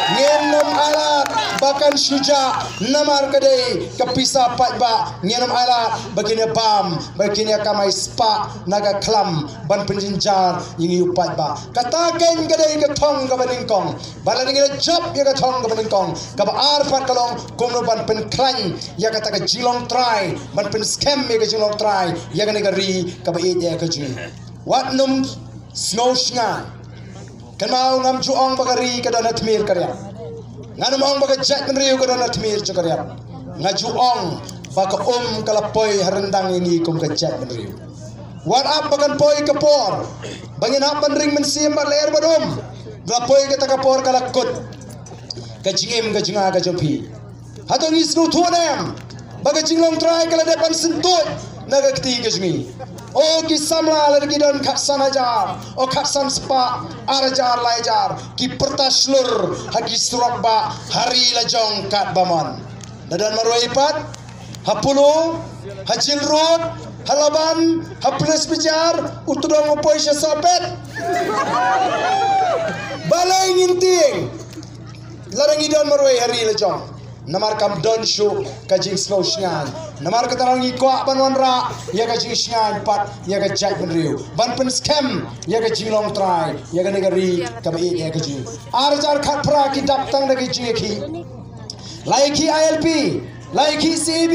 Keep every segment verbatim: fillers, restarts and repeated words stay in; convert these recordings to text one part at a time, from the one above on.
Ngin ym ailad ba kan shu jah namar ka dei ka pisa paidbah. Ngin ym ailad ba kin ïa bam, ba kin ïa kamai spah na ka khlam ban pynjynjar ïa ngi u paidbah. Kata keiñ ka dei ka thong kaba nyngkong. Ba lada ngi la jop ïa ka thong kaba nyngkong, kaba ar pat ka long kumno ban pynkhlaiñ ïa kata ka jinglong trai, ban pynskhem ïa ka jinglong trai ïa kane ka ri kaba ïeit ïa ka jong ngi. Wat nym sngew shngain. Kynmaw, ngam ju ong ba ka ri ka don ha tmier ka riat. Ngam ong ba ka jaitbynriew ka don ha tmier jong ka riat. Nga ju ong ba ka um ka la poi ha ryndang ïa ngi kum ka jaitbynriew. Wat ap ba kan poi ka por ba ngin hap ban ring mynsiem bad lyer bad um. La poi kata ka por, ka la kut ka jingim ka jong nga ka jong phi. Hato ngi sngewthuh ne em ba ka jinglong trai ka la dep ban syntuid na ka kti ka jong ngi? O ki samla, lada ki don khatsan hajar, o khatsan spah, ar hajar, lai hajar, ki pyrta shlur ha ki surok bah ha ri la jong katba mon. Da don marwei pat, ha Polo, ha Jail Road, ha Laban, ha Police Bazar, u tdong u poi sha Sohpet. Balei ngin tieng lada ngi don marwei ha ri la jong? Namar kam don shuh ka jingsngew shngain. Namar kata ngi kwah ban wanrah ïa ka jingshngaiñ pat ïa ka jaitbynriew, ban pynskhem ïa ka jinglong trai ïa kane ka ri kaba ïeit ïa ka jong ngi. Ar hajar khatphra ki dap tang da ki jingïakhih. La ïakhih ILP, la ïakhih CAB,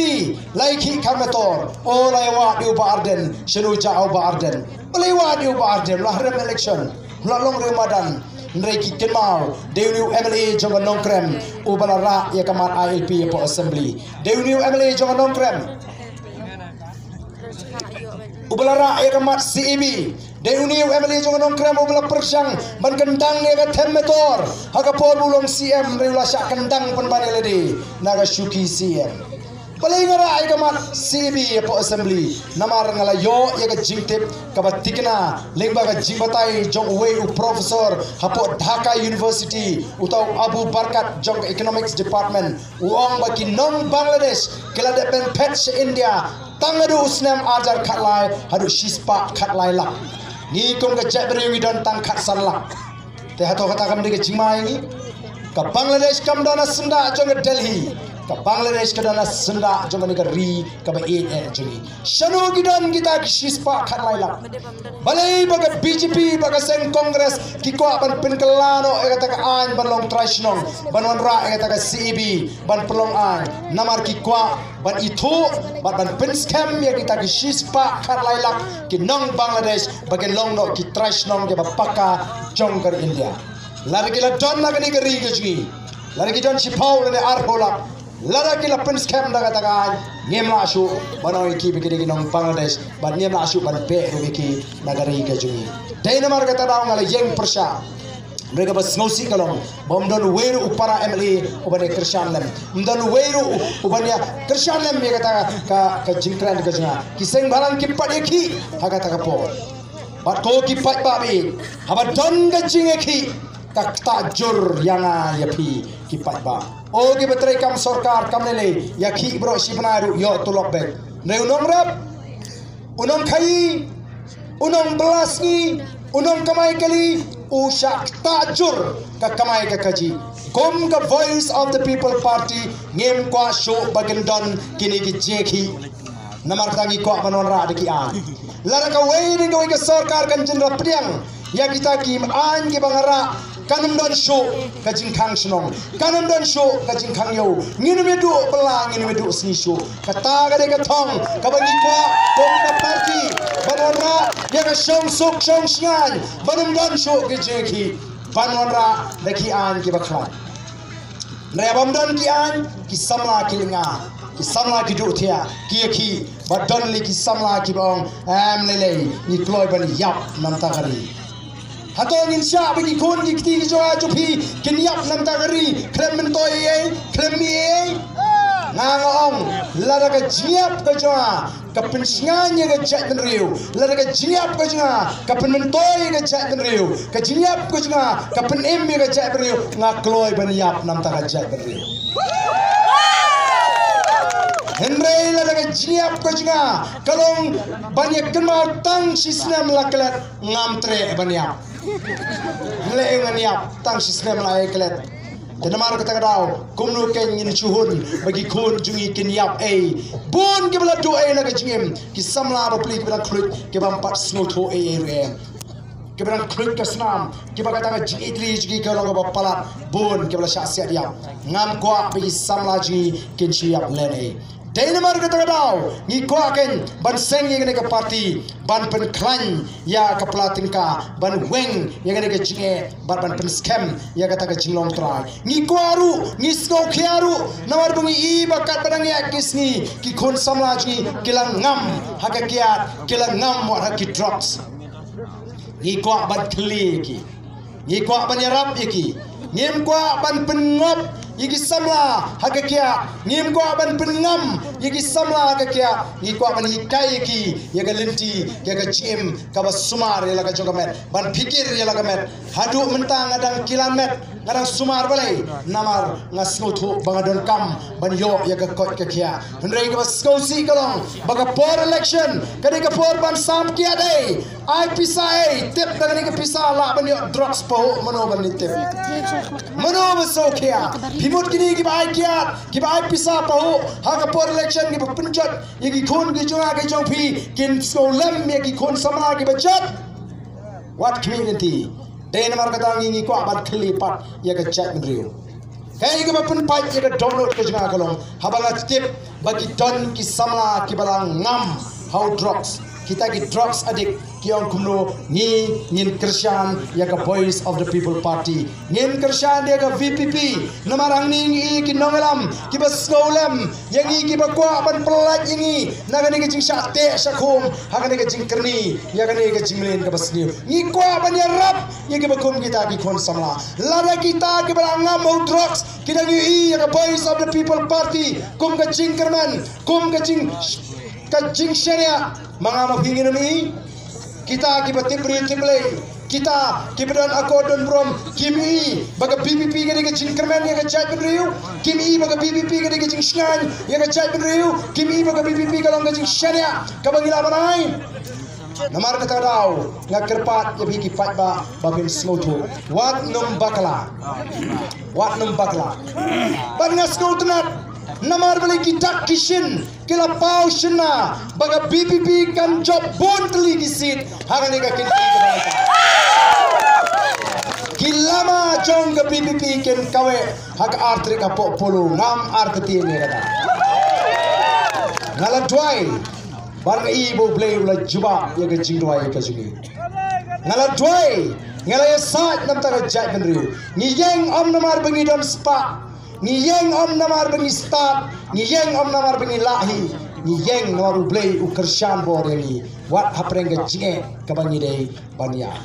la ïakhih Kharmetor. O, la ïawad ïa u Bah Ardent. Shano jah u Bah Ardent? Ba la ïawad ïa u Bah Ardent, la rem election, la long riew madan. Hynrei ki kynmaw, dei une u MLA jong ka Nongkrem uba la rah ïa ka mat ILP hapoh Assembly. Dei une u MLA jong ka Nongkrem uba la rah ïa ka mat CAB. Dei une u MLA jong ka Nongkrem uba la pyrshang ban kyndang ïa ka them Metor ha ka por ba u long CM, hynrei u la shah kyndang pynban ïa lade na ka shuki CM. Balei nga rah ïa ka mat CAB hapoh Assembly? Namar nga la ïoh ïa ka jingtip kaba thikna lyngba ka jingbatai jong uwei u professor hapoh Dhaka University, uta u Abu Barkat jong ka Economics Department. U ong ba ki nong Bangladesh ki la dep ban phet sha India tang haduh u snem ar hajar khatlai haduh shispah khatlai lak. Ngi kum ka jaitbynriew ngi don tang khatsan lak. Te hato kata kam dei ka jingma ïa ngi? Ka Bangladesh kam don ha syndah jong ka Delhi. Ka Bangladesh ka don ha syndah jong kane ka ri kaba ïeit eh jong ngi. Shano ki don kita ki shispah khatlai lak? Balei ba ka BJP bad ka seng Congress ki kwah ban pynkylla noh ïa kata ka aiñ ban long trai shnong, ban wanrah ïa kata ka CAB ban pynlong aiñ? Namar ki kwah ban ithuh bad ban pynskhem ïa kita ki shispah khatlai lak ki nong Bangladesh ba kin long noh ki trai shnong kiba paka jong ka ri India. Lada ki la don na kane ka ri ka jong ngi, lada ki don shiphew lane arphew lak, lada ki la pynskhem da kata ka aiñ, ngim lah shuh ban ong ïa ki ba ki dei ki nong Bangladesh, bad ngim lah shuh ban beh ruh ïa ki na ka ri ka jong ngi. Dei namar kata daw nga la ïeng pyrshah. Hynrei kaba sngewsih ka long ba ym don uwei ruh u para MLA uban ïa kyrshan lem. Ym don uwei ruh uban ïa kyrshan lem ïa kata ka, ka jingkren ka jong nga. Ki seng bhalang kim pat ïakhih ha kata ka por. Bad ko ki paidbah ba ïeit, haba don ka jingïakhih, ka ktah jur ïa nga ïa phi ki paidbah. O kiba trei kam sorkar kam lei lei, ïakhih baroh shi bnai ruh ïoh tulop beit. Hynrei u nongrep, u nongkhaii, u nongbylla sngi, u nongkamai kali, u shah ktah jur ka kamai ka kajih. Kum ka Voice of the People Party ngim kwah shuh ba kin don kine ki jingïakhih. Namar kata ngi kwah ban wanrah da ki aiñ. Lada kawei na kawei ka sorkar kan jin la pdiang ïa kita ki aiñ kiba nga rah, kan ym don shuh ka jingkhang shnong, kan ym don shuh ka jingkhang ïew. Ngin ym ïaduh bylla, ngin ym ïaduh sngi shuh. Kata ka dei ka thong kaba ngi kwah kum ka party, ban wanrah ïa ka shongsuk shongshngaiñ, ban ym don shuh ki jingïakhih, ban wanrah da ki aiñ kiba khlaiñ. Hynrei haba ym don ki aiñ, ki samla ki lynga, ki samla ki duh thiah, ki ïakhih. Ba don lei ki samla kiba ong, em, lei lei, ngi kloi ban ïap na bynta ka ri. Hato ngin shah ba ki khun ki kti ki jong nga jong phi kin ïap na bynta ka ri khlem myntoi ei ei, khlem mih ei ei? Nga, nga ong, lada ka jingïap ka jong nga ka pynshngaiñ ïa ka jaitbynriew, lada ka jingïap ka jong nga ka pynmyntoi ïa ka jaitbynriew, ka jingïap ka jong nga ka pynim ïa ka jaitbynriew, nga kloi ban ïap na bynta ka jaitbynriew. Hynrei lada ka jingïap ka jong nga ka long ban ïa kynmaw tang shi snem la klet, ngam treh ban ïap. Ngi leh ngan ïap tang shi snem la ei klet. Te namar kata ka daw kumno kein ngin shu hun ba ki khun jong ngi kin ïap ei? Bun kiba la duh ei na ka jingim, ki samla bapli kiba dang khluit, kiba ym pat sngewthuh ei ei ruh em. Kiba dang khluit ka snam, kiba kata ka jingitri jong ki ka long kaba palat, bun kiba la shah siat ïap. Ngam kwah ba ki samla jong ngi kin shu ïap len ei. Dei namar kata ka daw ngi kwah kein ban seng ïa kane ka party, ban pynkhlaiñ ïa ka pla tyngka, ban weng ïa kane ka jingeh bad ban pynskhem ïa kata ka jinglong trai. Ngi kwah ruh, ngi sngewkhia ruh namar ba ngi i ba katba dang ïaid ki sngi, ki khun samla jong ngi ki la ngam ha ka kiad, ki la ngam wat ha ki drugs. Ngi kwah ban khlieh ïa ki. Ngi kwah ban ïarap ïa ki. Ngim kwah ban pynngop ïa ki samla ha ka kiad. Ngim kwah ban pynngam ïa ki samla ha ka kiad. Ngi kwah ban hikai ïa ki ïa ka lynti, ïa ka jingim kaba sumar ïa la ka jong ka met, ban phikir ïa la ka met. Haduh mynta nga dang kilan met, nga dang sumar balei? Namar nga sngewthuh ba nga donkam ban ïoh ïa ka koit ka khiah. Hynrei kaba sngewsih ka long ba ka por election ka dei ka por ban sam kiad ei. Ai pisa ei, tip da kane ka pisa lah ban ïoh drugs pahuh, mano ban ïa tip? Mano ba sngewkhia? Phi mut kine kiba ai kiad, kiba ai pisa pahuh ha ka por election, kiba pynjot ïa ki khun ki jong nga ki jong phi, kin sngewlem ïa ki khun samla kiba jot. Wat khmih lynti. Dei namar kata ngi ngi kwah ban khlieh pat ïa ka jaitbynriew. Kaei kaba pynpait ïa ka dohnud ka jong nga ka long haba nga tip ba ki don ki samla kiba la ngam ha u drugs. Kita ki drugs addict ki ong kumno, ngi ngin kyrshan ïa ka Voice of the People Party. Ngin kyrshan ïa ka V P P. Namar hangne ngi i ki nongïalam kiba sngewlem ïa ngi, kiba kwah ban pyllait ïa ngi na kane ka jingshah teh shah khum ha kane ka jingkyrni ïa kane ka jingmlien kaba sniew. Ngi kwah ban ïarap ïa kiba kum kita ki khun samla. Lada kita kiba la ngam ha u drugs ki dang ïohi ïa ka Voice of the People Party kum ka jingkyrmen, kum ka jing, ka jingshaniah, ma nga ma phi ngin ym i. Kita kiba tip briew tip Blei, kita kiba don akor don burom, kim i ba ka V P P ka dei ka jingkyrmen ïa ka jaitbynriew? Kim i ba ka V P P ka dei ka jingshngaiñ ïa ka jaitbynriew? Kim i ba ka V P P ka long ka jingshaniah kaba ngi lah ban ai? Namar kata ka daw nga kyrpad ïa phi ki paidbah ba phin sngewthuh. Wat nym bakla. Wat nym bakla. Bad nga sngewtynnat namar balei ki dak ki shin ki la paw shynna ba ka V P P kan jop bun tylli ki seat ha kane ka kynti kaba mynta. Ki lama jong ka V P P kin kaweh ha ka ar tarik hapoh Polo, ngam artatien ïa kata. Nga la duwai bad nga i ba U Blei u la jubab ïa ka jingduwai ka jong ngi. Nga la duwai, nga la ïasaid namar ka jaitbynriew. Ngi ïeng ym namar ba ngi don spah. Ngi ïeng ym namar ba ngi stad, ngi ïeng ym namar ba ngi lah hi. Ngi ïeng namar U Blei u kyrshan bor ïa ngi wat hapdeng ka jingeh kaba ngi dei ban ïaid.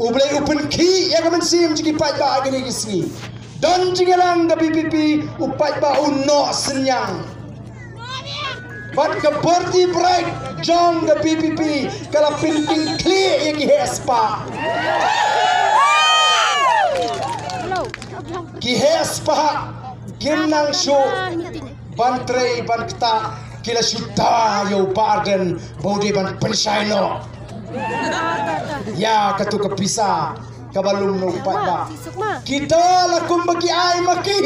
U Blei u pynkhih ïa ka mynsiem jong ki paidbah ha kine ki sngi. Don jingïalang ka V P P, u paidbah u noh synñiang. Bad ka party bright jong ka V P P ka la pynkyntiew ïa ki heh spah. Ki heh spah kim nang shuh ban trei ban ktah, ki la shu dawa ïa u Bah Ardent ba u dei ban pynshai noh ïa katu ka pisa kaba lum na u paidbah. Kita la kumba ki ai ma ki.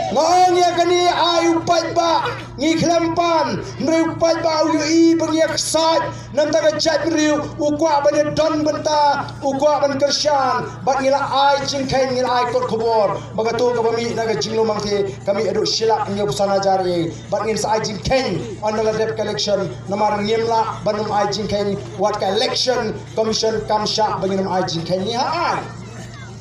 Nga ong ïa kane ai u paidbah, ngi khlem pan, hynrei u paidbah u ïohi ba ngi ïaksaid namar ka jaitbynriew, u kwah ban ïadon bynta, u kwah ban kyrshan, bad ngi la ai jingkheiñ, ngi la ai kot khubor ba kato kaba mih na ka jinglong mangthie ka mih haduh shi lak hynñiew phew san hajar ei. Bad ngin sa ai jingkheiñ, ynda la dep ka election, namar ngim lah ban ym ai jingkheiñ, wat ka election commission kam shah ba ngin ym ai jingkheiñ, ngi hap ai.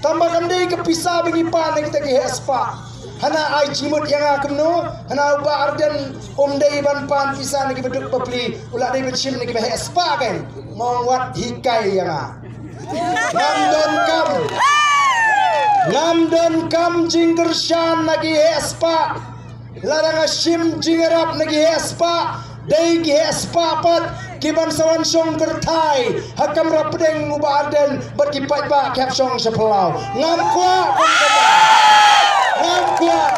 Tangba kam dei ka pisa ba ngi pan na kita ki heh spah. Hana ai jingmut ïa nga kumno? Hana u Bah Ardent um dei ban pan pisa na kiba duk bapli, u la dei ban shim na kiba heh spah kein? Mong wat hikai ïa nga. Ngam donkam, ngam donkam jingkyrshan na ki heh spah. Lada nga shim jingïarap na ki heh spah, dei ki heh spah pat kiban sa wan shong kyrthai ha kamra pdeng u Bah Ardent bad ki paidbah ki hap shong sha phyllaw. Ngam kwah kumta. Ngam kwah.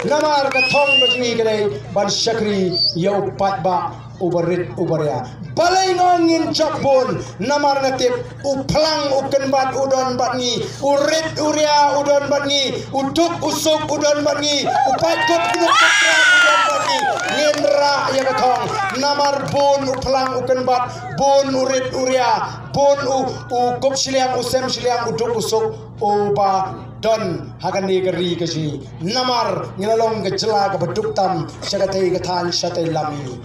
Namar ka thong ka jong ngi ka dei ban shakri ïa u paidbah. uba rit uba ria. Balei ngin jop bun? Namar nga tip u phlang u kynbat u don bad ngi, u rit u ria u don bad ngi, u duk u suk u don bad ngi, u paid kup knup kup kra u don bad ngi. Ngin rah ïa ka thong. Namar bun u phlang u kynbat, bun u rit u ria, bun u, u kup shiliang, u sem shiliang, u duk u suk, uba don ha kane ka ri ka jong ngi. Namar ngi la long ka jylla kaba duk tam sha katei ka thaiñ sha katei lam ïa ngi.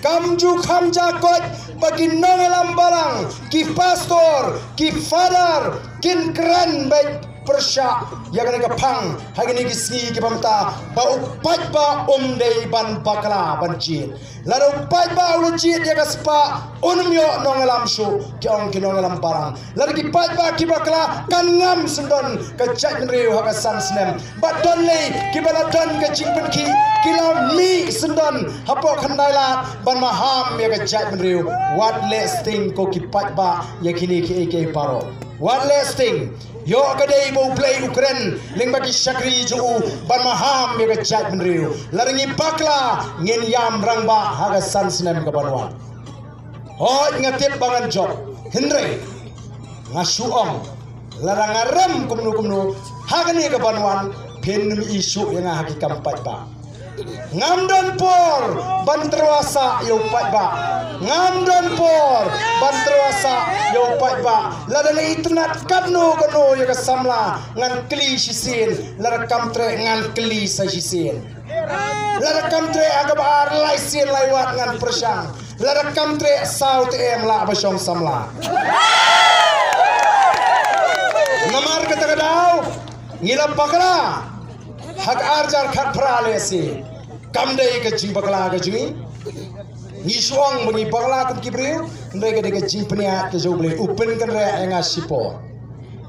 Kam ju kham ja koit ba ki nongïalam balang, ki pastor, ki father kin kren beit pyrshah ïa kane ka phang ha kine ki sngi kiba mynta, ba u paidbah um dei ban bakla ban jied. Lada u paidbah u la jied ïa ka spah, un ym ïoh nongïalam shuh, ki ong ki nongïalam balang. Lada ki paidbah ki bakla, kan ngam sngewdon ka jaitbynriew ha ka san snem. Bad don lei kiba la don ka jingpynkhih, ki la mih sngewdon hapoh khyndai lad ban maham ïa ka jaitbynriew. Wat leh sting ko ki paidbah ïa kine kiei kiei baroh. Wat leh sting. Ïoh ka dei ba U Blei u kren lyngba ki shakri jong u ban maham ïa ka jaitbynriew. Lada ngi bakla, ngin ïam rangbah ha ka san snem ka ban wan. Hooid, nga tip ba ngan jop, hynrei nga shu ong, lada nga rem kumno kumno ha kane ka ban wan, phin ym ïoh shuh ïa nga ha ki kam paidbah. Ngam don por ban tyrwa sah ïa u paidbah. Ngam don por ban tyrwa sah ïa u paidbah. Lada la itynnad katno katno ïa ka samla, ngan kylli shisien. Lada kam treh, ngan kylli sa shisien. Lada kam treh ha kaba ar, lai sien lai wat ngan pyrshang. Lada kam treh, saw te em lah ba shong samla. Namar kata ka daw ngi la bakla ha ka arhajar khatphra lehse. Kam dei ka jingbakla ka jong ngi. Ngi shu ong ba ngi bakla kum ki briew, hynrei ka dei ka jingpynïaid ka jong U Blei, u pynkynreh ïa nga shipor.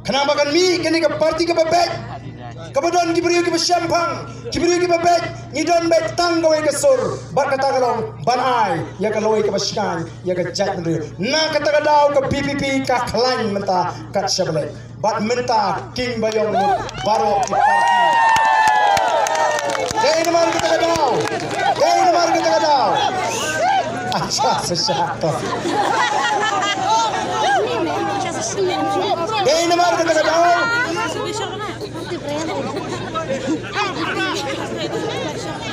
Khnang ba kan mih kane ka parti kaba beit, kaba don ki briew kiba shemphang, ki briew kiba beit, ngi don beit tang kawei ka sur, bad kata ka long ban ai ïa ka lawei kaba shngaiñ ïa ka jaitbynriew. Na kata ka daw ka V P P ka khlaiñ mynta kat sha balei. Bad mynta king ba ïong lut baroh ki parti. Dei namar kata ka daw. Dei namar kata ka daw. Acha, sa sha to. Dei namar kata ka daw.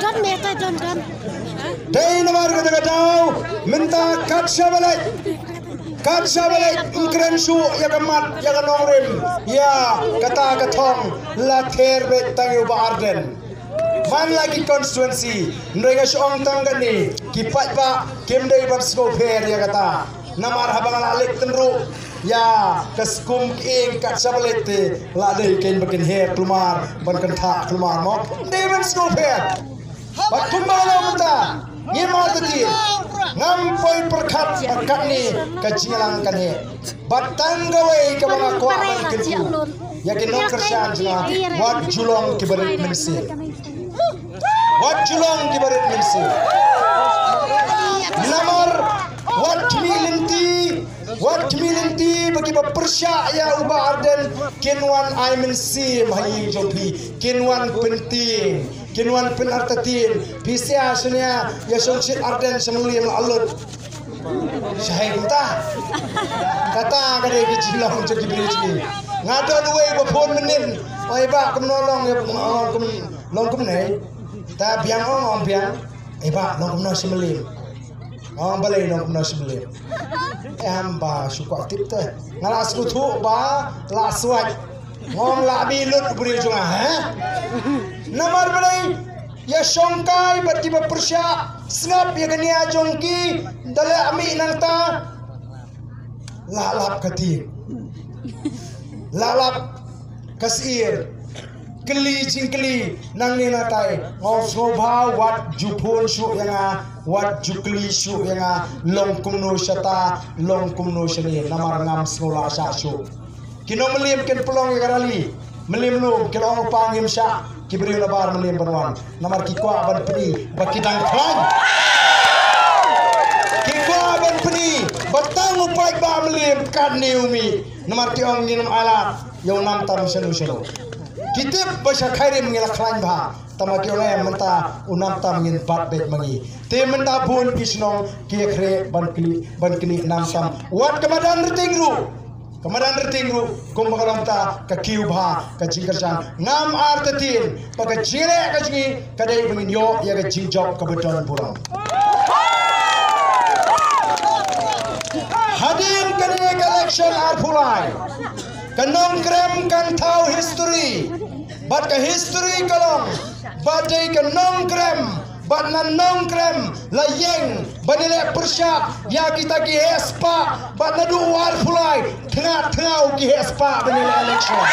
Don meta, don, don. Dei namar kata ka daw. Mynta kat sha balei. Kat sha balei, ym kren shuh ïa ka mat, ïa ka nongrim, ïa kata ka thong, la ther beit tang ïa u Bah Ardent. Man la ki constituency, hynrei nga shu ong tang kane, ki paidbah kim dei ban sngewpher ïa kata. Namar haba nga la leit tynruh ïa ka skum kieng kat sha balei te, la dei kein ba kin her kulmar, ban kynthah kulmar mo. Dei ban sngewpher. Bad kumba la mynta, ngim artatien, ngam poi pyrkhat ba katne ka jingïalang kan heh. Bad tang kawei kaba nga kwah ban kyntu ïa ki nongkyrshan jong nga, wat ju long kiba rit mynsiem. Wat ju long kiba rit mynsiem. Namar wat khmih lynti, wat khmih lynti ba kiba pyrshah ïa u Bah Ardent kin wan ai mynsiem ha ïing jong phi, kin wan pyntieng. Kin wan pynartatien, phi sia shane ïa Shongshit Ardent sha Mylliem la lut. Shahai kumta. Kata ka dei ka jinglong jong ki briew jong ngi. Nga don uwei ba phone mynnin. Oi bah, kumno long ïa, long kum, long kumne. Ta biang, ong ong biang. Ei bah, long kumno sha Mylliem. Ong balei long kumno sha Mylliem. Em bah, shu kwah tip te. Nga la sngewthuh ba la swat. Ngom la mih lut u briew jong nga, he? Namar balei ïa shongkai bad kiba pyrshah, sngap ïa ka nia jong ki, da la mih nangta. La lap ka tieng. La lap ka syier. Kylli jingkylli nangne nangtai. Ngom sngewbha wat ju phone shuh ïa nga, wat ju kylli shuh ïa nga, long kumno shata, long kumno shane, namar ngam sngewlah shah shuh. Ki nong Mylliem kin pynlong ïa ka rally. Mylliem lum, kin ong u pa ngim shah. Ki briew nabar Mylliem ban wan. Namar ki kwah ban pyni ba ki dang khlaiñ. Ki kwah ban pyni ba tang u paidbah Mylliem katne u mih. Namar ki ong ngin ym ailad ïa u nam tam shano shano. Ki tip ba sha Khyrim ngi la khlaiñ bha. Tang ma ki ong em mynta u nam tam ngin bat beit ma ngi. Te mynta bun ki shnong ki ïa khreh ban knieh, ban knieh nam tam. Wat ka madan Rting ruh. Ka madan Rting ruh, kumba ka long mynta, ka kiew bha ka jingkyrshan. Ngam artatien ba ka jingleh ka jong ngi ka dei ba ngin ïoh ïa ka jingjop kaba don burom. Hadien kane ka election arphew lai, ka Nongkrem kan thaw history. Bad ka history ka long ba dei ka Nongkrem bad na Nongkrem la ïeng ban ïaleh pyrshah ïa kita ki heh spah, bad naduh arphew lai thnga thnga ki heh spah ban ïaleh election.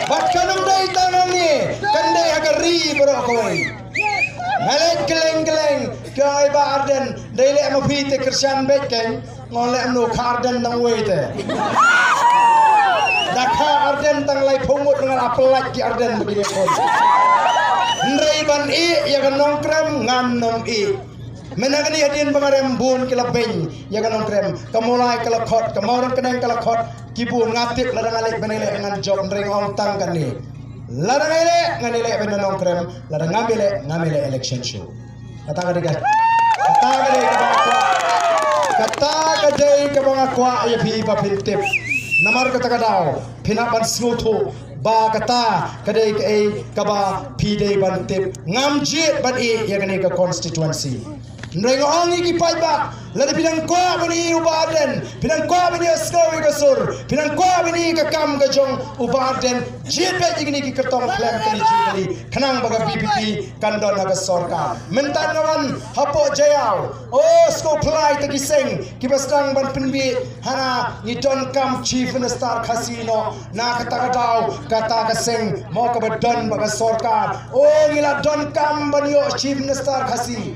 Bad kan ym dei tang hangne, kan dei ha ka ri baroh kawei. Nga leit kylleng kylleng, ki ong, "Ai Bah Ardent, dei leh ma phi te kyrshan beit keiñ." Nga ong, "Leh mano, kha Ardent tang uwei te." Da kha Ardent tang laiphew ngut nga la pyllait ki Ardent ba ki leh khun. Hynrei ban ïeh ïa ka Nongkrem ngan ym ïeh. Mynta kane hadien ba nga rem bun ki la beiñ ïa ka Nongkrem. Ka Mawlai ka la khot, ka Mawryngkneng ka la khot. Ki bun, nga tip lada nga leit ban ïaleh ngan jop, hynrei nga ong tang kane. Lada nga ïaleh ngan ïaleh beit na Nongkrem, lada ngam ïaleh, ngam ïaleh election shuh. Kata ka dei ka, kata ka dei kaba nga kwah. Kata ka dei kaba nga kwah ïa phi ba phin tip. Namar kata ka daw phin hap ban sngewthuh ba kata ka dei kaei kaba phi dei ban tip. Ngam jied ban ïeh ïa kane ka constituency. Hynrei nga ong ïa ki paidbah, lada phi dang kwah ban ïohi u Bah Ardent, phi dang kwah ban ïohsngew ïa ka sur, phi dang kwah ban ïohi ka kam ka jong u Bah Ardent, jied beit ïa kine ki kyrtong khlem kali jingkali, khnang ba ka V P P kan don ha ka sorkar. Mynta nga wan hapoh Jaïaw, oh, sngewphyllai te ki seng kiba sdang ban pynbiej, hana ngi donkam Chief Minister Khasi noh, na kata ka daw kata ka seng mo kaba don bad ka sorkar. Oh, ngi la donkam ban ïoh Chief Minister Khasi.